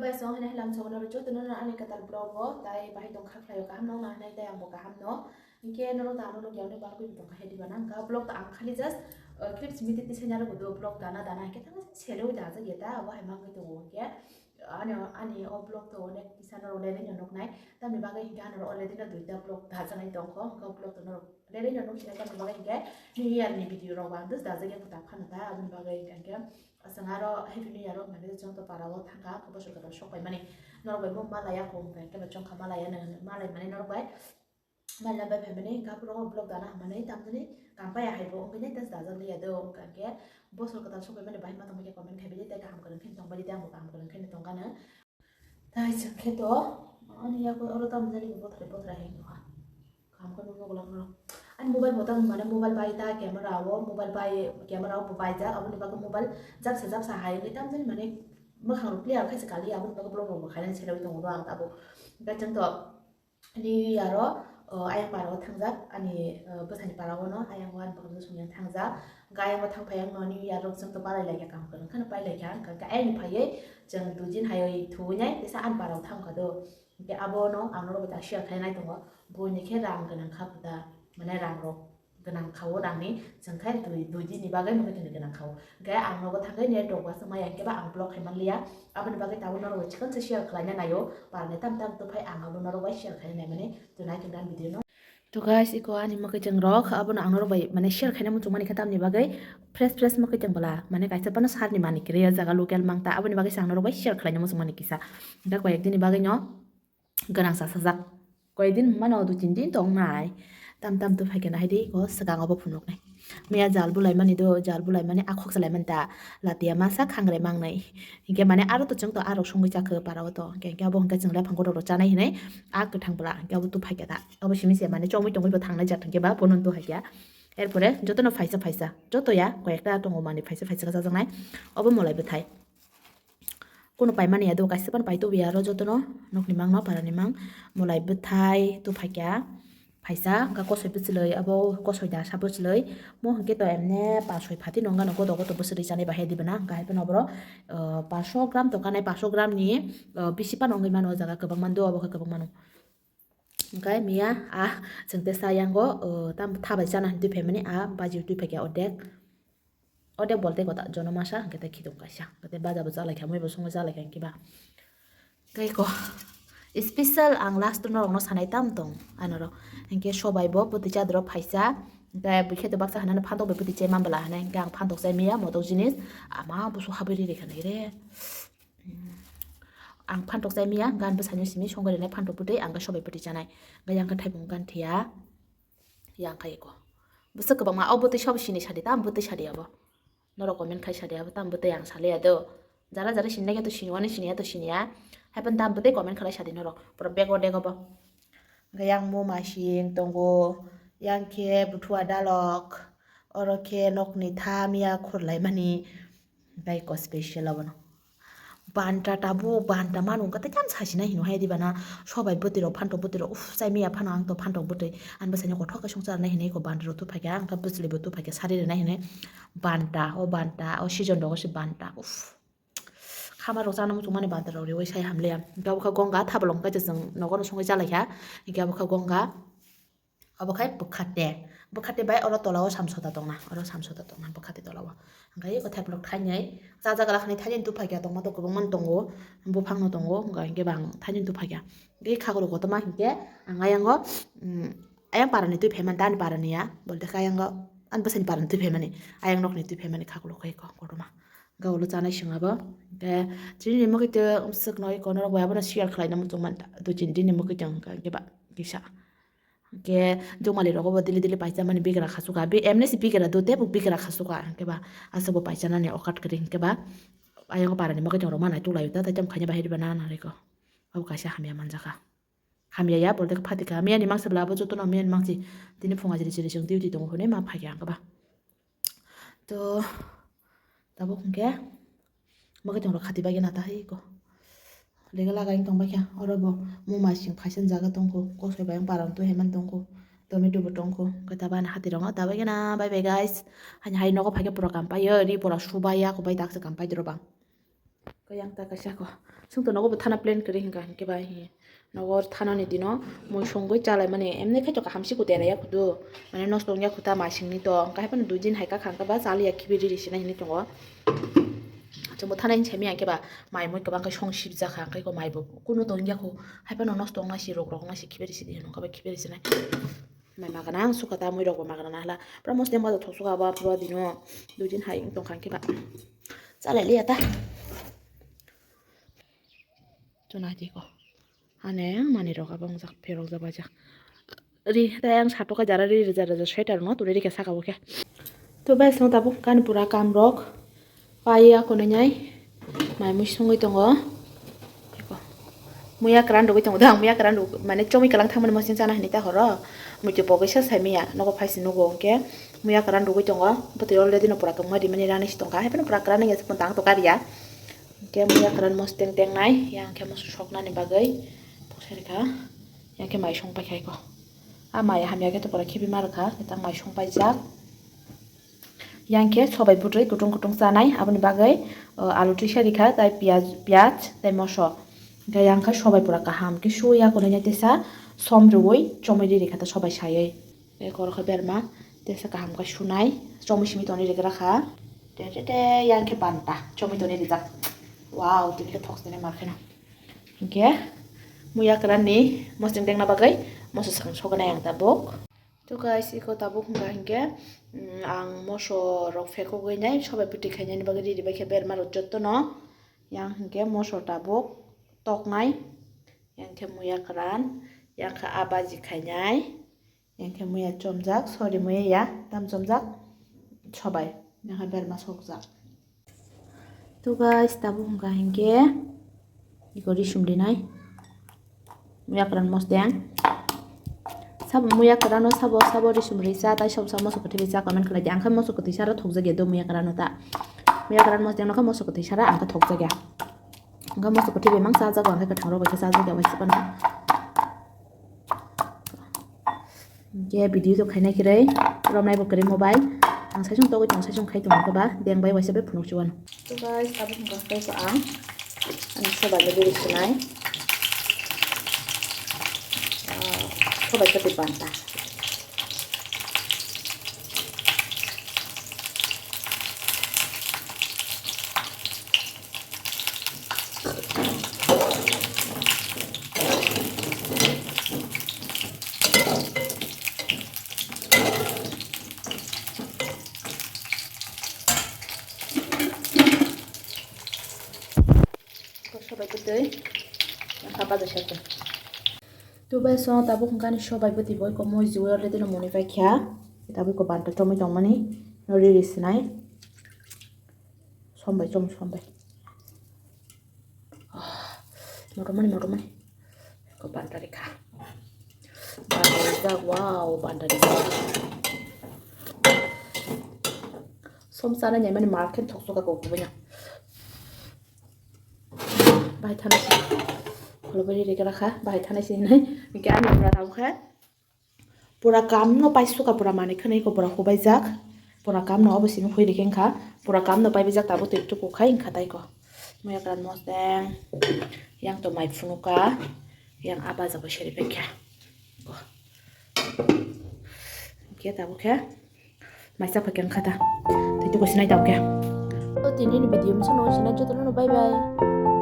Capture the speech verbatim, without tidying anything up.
Guys, ang hwnwi halam chongo norok jotono no ani kwtal vlog o tai bahai tong kha khlaio, kaham no nang nai tai ang bo kaham no. Hinkhe norok da ano logi ano bagwi tong kha hedi bana. Hinkhe vlog ta ang khali just, uh, clip simi twi tisai narwk do vlog dana dana hinkhe tamo selo da jak ya ta abo hai mangwi tongo hinkhe. Ani, ani o vlog to onek kisa norok already no nuknai. Tamni bagwi hinkhe ano already no duita vlog da janai tong kho. Hinkhe o vlog to norok already no nuksinai tamni bagwi hinkhe New Year ni video rok bo ang just da jak ya ta phano ta aboni bagwi hinkhe. Aswng aro Happy New Year rok hinwi chwng to para o thangkha, bosor kwtal sok paimani. Norok bai bo malaya kho hwnkha, hwnkhe bo chwngkha malaya no hwnwi, malai mani norok bai. Malai bai phaimani, gapuro vlog dana hamani, tamjani kampaya hai bo wngwi nai, tas dajak liya do, hwnkha hwnkhe bosor kwtal sok paimani bahai ma tongbai khe comment khai bidi, tei kaham kwrwng khe tongbai di, tei ang bo kaham kwrwng khe tongkha no. Tai chwng khe to, ani yago oro tamjani bothrai bothrai hai nukha. Kaham khe nukno golak no. Ani mobile bo tang mane mobile bai ta camera o, mobile bai camera o bo bai jak, aboni bagwi mobile japsa japsa hai wngwi tamjani mane mwkhang rok clear khe se kali, aboni bagwi borok rok bo khainani selawi tongo do ang tabuk. Hwnkhe chwng to New Year o, o, ayang para o thangjak, ani, o, bwsani para o no ayang o ani bwkha bwswk songya thangjak. Hwnkhe ayang o thang phai ang no New Year rok chwng to palai lai kha, kaham kwrwng kheno pai lai kha, hwnkhe ayang phaiwi chwng dui din hai thuwi nai tesa ani para o thang kha do. Hwnkhe abono ang norok bai ta share khainai tongo, buini khe rang gwnang kha puta, mane rang rok gwnang kha o rangni, chwng khe dui, dui din ni bagwi mokhe tini gwnang kha o. Hwnkhe ang nogo thangwi network uasuk maya, hwnkhe ba ang vlog khai man liya, aboni bagwi tabuk norok bai chikon se share khlaina naio, parni tam tam tubphai ang abo norok bai share khainai mani, to nai tongo video no. To guys, iko ani mwkhwtwng rok, abono ang norok bai mane share khaina muchung mani khe tamni bagwi fresh fresh mwkhwtwng bwla, mane kaisa phano sarni manwi kwrwi o jaga local mangta, aboni bagwi se ang norok bai share khlaina muchung mani kisa. Da koyek dini bagwi no gwnang sa sajak, koyek din mano dui tin din tong nai, tam tam to phaikhe nahidi iko swkang obo phunuknai. Miya jal bulai mani do, jal bulai mani akhok salai mani ta, latiya masa khangrai mangnai. Hinkhe mane aro to chwng to arok songwi chakhe para o to. Hinkhe abo hinkhe chwng le phang kotor rok chanai hinai a kwthang bwla hinkhe abo to phaikhe ta. Abo simi se mane chongwi tongwi bo thangnai jak hinkhe ba bono to haikya. Erpore jotono phaisa phaisa, joto ya koyekta tongo mani phaisa phaisa khe chajaknai. Obo molai bwthai. Kuno paimani ya do kaisa phano paito ya aro jotono nokni mang no para ni mang molai bwthai to phaikya. Phaisa hwnkha kosoi bwchwlwi, abo kosoi da sa bwchwlwi. Mo hwnkhe to emne pa soi phati no wngkha no, godo godo bwchwlwi chanai bahai di bana. Hwnkha hai phano oborok, uh, paso gram to kanai, paso gram ni, uh, bisi phano wngwi mano o jaga, kwbangma do, obo khe kwbangma no. Hwnkhe miya, ah, chwng tesa yango, uh, tam thabai chana hinwi twi phaimani, ah, baji twi phaikha odek. Odek bolte kota jono masa hwnkhe tei khitong kaisa. Hwnkhe tei baja bo chalai kha, mui bo songwi chalai kha hwnkhe ba. Tei ko special ang last norokno sanai tam tong anoro. Hwnkhe sobai bo bwtwi chadoro phaisa. Hwnkhe bwkhe to baksa hanano phantok bai bwtwi chai man bwla hinai. Hwnkhe ang phantok chai miya motok jinis. Ama busu habwi ri rikha nai re. Hmm. Ang phantok chai miya, gan bwsani simi songwi rinai phantok bwtwi, ang khe sobai bwtwi chanai. Hwnkhe yang khe thaipung gan thiya. Yang kha iko. Bwswk kwbangma, o bwtwi sabo sini sadi, tam bwtwi sadi abo. Norok comment khai sadi abo, tam bwtwi ang saliya do. Jara jara sinna khe to sini, ani siniya to siniya. Haiphano tam bwtwi comment khlai sadi norok. Pura bego dego bo. Hwnkhe yang muma sing tongo, yang khe buthua dalok, oro khe nokni tha miya khurlaimani. Tei ko special abono. Banta tabuk, banta manu wngkha tei tam sachina hino hai diba na. Sobai bwtwi rok phantok bwtwi rok, uff, chai miya phano ang to phantok bwtwi. Ang bwsai ni kothok khe songchar nai hinwi ko banta rok tubuphaikha, ang khe bwchwlwi bo tubuphaikha, sari rwnai hinwi banta, o banta, o season rogo se banta, uff. Khama rok chana muchung mani banta rok riwi sai hamliya. Hwnkhe abo khe gonga thabolong khe chwng nogo no songwi chalaikha. Hwnkhe abo khe gonga. Obo khai bwkhate. Bwkhate bai oro tola o samsota tongna. Oro samsota tongna bwkhate tola o. Hwnkhe eko thaiplok thainai. Chajagra khani thainai tubuphaikha tongma to kwbangma tongo. Buphang no tongo. Hwnkhe bang thainai tubuphaikha. Hwnkhe khakulu kotorma hinkhe ang ayango, mm, ayang parani tubuphaimani, ani parani ya. Bolte khe ayango ani bwsani parani tubuphaimani. Ayang nokni tubuphaimani khakulu khe eko kotorma. Hwnkhe ulo chanai swngo bo. Hwnkhe chini ni mwkhwtwng swkno eko norok bai abono share khlaina muchungmani. Dui tin din ni mwkhwtwng hwnkhe ba kisa. Hwnkhe jongmali rogo bo daily daily paichamani bigra khasuka. Bi-, emni se bigra do tei bo bigra khasuka. Hwnkhe ba aswk bo paichanani okat kwrwi hwnkhe ba ayang parani mwkhwtwng rok ma naituk laio ta, tei tamo khaina bahai riba na narwkgo. Abo kaisa hamya manjakha. Hamya ya, bolte khe phatikha. Miyani mangsa bwla abo jotono miyani mangsi. Tini phunga jili jili chwng duty tongo hwnwi ma phaikha hwnkhe ba. To, tabuk hwnkhe mwkhwtwng rok khati bagwi na ta hai ko. Lega lagai wng tong baikha. Oro bo muma sing phaisa jaga tongkho. Kosoi bai parang twi haiman tongkho. Tomato bo tongkho. Khe ta bana hati rok ta bagwi na. Bye bye guys. Hani hai nogo phaikhe pura kampaiyo. Ri pura subaiya. Kubai taksa kampai doro bang. Yang ta kaisa ko. Sung to nogo bo thana plan kari hinka hinke bai hi. Nogo thana ni dino mui songoi chalai mani emne khai to kaham si ko dera ya kudu. Mane nosto ong ya kuta mai singni to. Hingka hai phano dui din hai ka khang ka ba chali ya khibi riri sina hini tongo. Chumbo thana hin semi ya ke ba mai mui kabang kai song sib ja kha kai ko mai bo kuno to ong ya ko. Hai phano nosto ong na si rok rok na si khibi risi di hino ka ba khibi risi nai. Mai magana ang suka ta mui rok bo magana na hla. Pura mosdeng ba thok suka ba pura dino. Dui din hai tong khang ke ba. Chalai liya ta. Chuna di ko. Ane mani rok abang jak pherok jak bajak. Ri ta yang sato ka jara ri jara jara sweater no turi ri ke saka bo khe. To bai song tabuk kan pura kam rok. Pai ya kono nyai. Mai mui songoi tongo. Eko. Muya kran rogoi tongo dang muya kran rog mane chomoi kalang thangmani mosing chana hinui ta horo. Mui to pogoi sa sai miya nogo phai si nugo hingke. Muya kran rogoi tongo. Bwtwi already no pura kangma rimani rani si tongkha. Hai phano pura kran ya tang to kariya. Hingke muya kran mos teng teng nai. Yang khe mos soknani bagoi. Poksa rikha. Yang khe mai song pai khai ko. A mai hamya khe to pura khibi ma rikha. Tang mai song pai jak. Yang khe sobai bwtwi kutung kutung chanai, aboni bagwi, o, alu twisa rikha, tai piyaj, piyaj, tai moso. Hingkhe yang khe sobai pura kaham khe suya, kunui nai tesa som rwui chomui ri rikha ta sobai sayui. Tei koro khe berma tesa kaham khe sunai, chomui simi tonwi rigra kha. Te, te, te, yang khe banta, chomui tonwi rijak. Wow, tini khe thok sini mar kheno. Hingkhe muya kwran ni mosong tengna bagwi moso swkang soganai ang tabuk. To guys, iko tabuk hwnka hinkhe, mm, ang moso rok phekogwi nai sobai bwtwi khainani bagwi riri bai khe berma rok jotto no. Yang hinkhe moso tabuk toknai, yang khe muya kwran, yang khe abaji khainai, yang khe muya chomjak, sorry, muya ya, tam chomjak, sobai, yang khe berma sokjak. To guys, tabuk hwnka hinkhe iko risum rinai. Muya kwran mosdeng. Sabo muya kwrano sabo, sabo risum ri cha, tai sabo sabo moso kwthwi ri cha, comment khlai di. Ang khe moso kwthwi sara thokjak ya do muya kwrano ta. Muya kwran mosdeng no khe moso kwthwi sara ang khe thokjak ya. Ang khe moso kwthwi bai mang cha jago, ang khe kwthang rok bai khe cha jak ya, waisa phano. Hingke video to khaina khe rei romnai bo kwrwi mobile. Ang saichung togwi tong saichung khai tong khe ba deng bai waisa bai phunuk chuan. To guys, tabuk hwnka khe ko ang ani sobai no diri sunai. Ah, sobai khe twi panta. Sobai bwtwi, kha baja sete. To bai so tabuk hwnka ni sobai bwtwi bo iko moi jiwi already no moni pai kha. Tabuk iko banta chomwi tongmani no riri sinai. Sombai chom sombai. Ah, motomani, motomani. Ko banta rikha. Banta rijak, wow, banta rijak. Som sana nyai mani market thok soka ko kubunya. Bahai thana si. Kholo bari rikha rakha, bahai thana si nai. Mikhe ani pura tau khe. Pura kam no pai suka pura manwi khwnwi ko pura hubai jak. Pura kam no obo simi hui rikhe wngkha. Pura kam no pai bijak tabuk twi tuku khai wngkha tai ko. Muya kwran mosdeng. Yang to mai phunuka. Yang aba jabo seri pekya. Ko. Khe tabuk khe. Mai chapha khe wngkha ta. Tei tuku sinai tabuk khe. To tini ni video msano sinai jotono bye bye.